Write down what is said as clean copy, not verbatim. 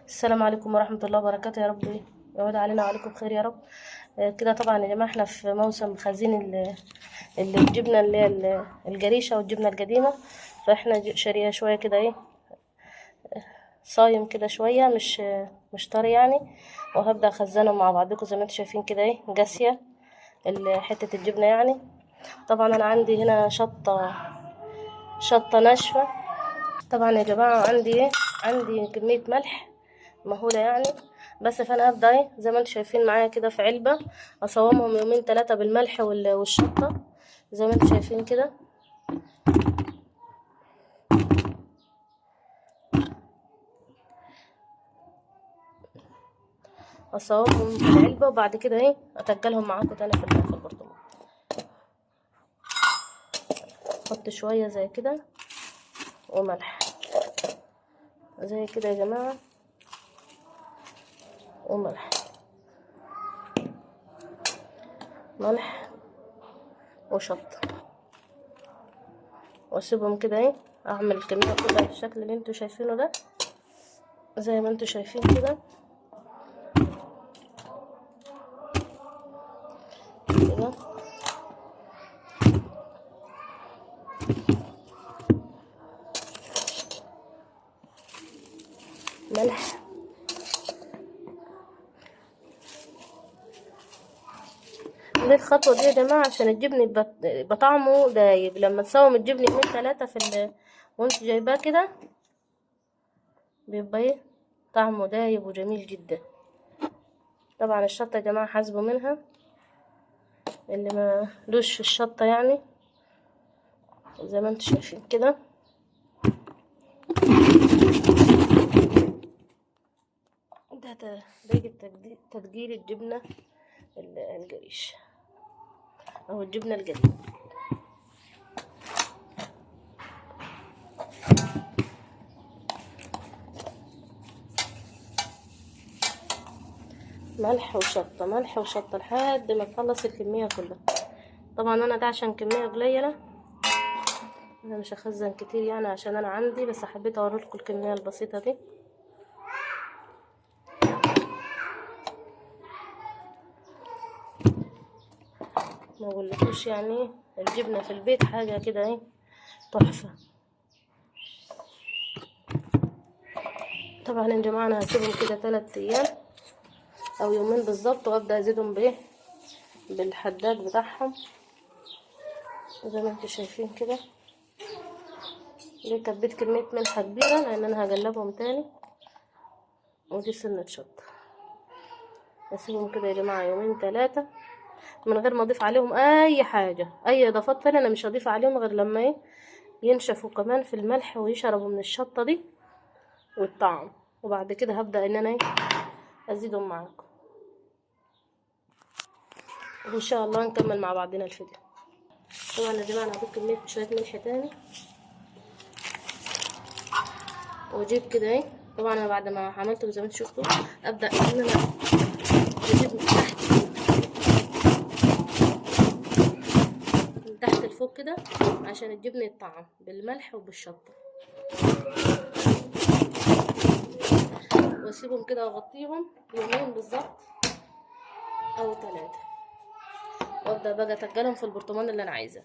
السلام عليكم ورحمة الله وبركاته. يا رب يعود علينا وعليكم بخير يا رب. كده طبعا يا جماعة احنا في موسم خزين الجبنة اللي هي الجريشة والجبنة القديمة، فاحنا شاريها شوية كده ايه صايم كده شوية مش طري يعني، وهبدأ اخزنه مع بعضكم زي ما انتم شايفين كده ايه قاسية حتة الجبنة يعني. طبعا انا عندي هنا شطة ناشفة. طبعا يا جماعة عندي كمية ملح مهولة يعني، بس فانا هبدأ ايه زي ما انتم شايفين معايا كده في علبة اصومهم يومين ثلاثة بالملح والشطة زي ما انتم شايفين كده. اصومهم في العلبة وبعد كده ايه اتقلهم معاكم تاني في البرطمان. احط شوية زي كده وملح زي كده يا جماعة، وملح ملح وشطة، واسيبهم كده ايه اعمل الكمية كلها بالشكل اللي انتوا شايفينه ده زي ما انتوا شايفين كده. كده ملح دي الخطوة دي يا جماعة عشان الجبن يبقى طعمه دايب. لما تسوم الجبن يومين ثلاثة في وانت جايباه كده بيبقى ايه طعمه دايب وجميل جدا. طبعا الشطة يا جماعة حاسبوا منها، اللي ما لوش في الشطة يعني زي ما انتوا شايفين كده. ده طريقة تتقيل الجبنة الجريش او الجبنة القديمة. ملح وشطة ملح وشطة لحد ما تخلص الكمية كلها. طبعا انا ده عشان كمية قليلة، انا مش هخزن كتير يعني عشان انا عندي، بس حبيت اوريلكم الكمية البسيطة دي. ما اقولكوش يعني الجبنة في البيت حاجة كده ايه تحفة. طبعا يا جماعة انا هسيبهم كده 3 ايام او يومين بالظبط، وابدا ازيدهم بايه بالحداد بتاعهم زي ما انتوا شايفين كده. دي كبيت كمية ملح كبيرة لان انا هقلبهم تاني، ودي سنة شطه. اسيبهم كده يا جماعة يومين 3 من غير ما اضيف عليهم اي حاجة، اي اضافات تانية انا مش هضيف عليهم غير لما ايه ينشفوا كمان في الملح ويشربوا من الشطه دي والطعم، وبعد كده هبدا ان انا ايه ازيدهم معاكم وان شاء الله نكمل مع بعضنا الفيديو. طبعا يا جماعة انا هضيف كمية شوية ملح تاني واجيب كده ايه. طبعا انا بعد ما عملته زي ما انتم شفتوا ابدا ان انا اجيب من تحت من تحت لفوق كده عشان الجبن يتطعم بالملح وبالشطه، واسيبهم كده واغطيهم يومين بالظبط او 3، وابدا بقى اتقلهم في البرطمان اللي انا عايزاه.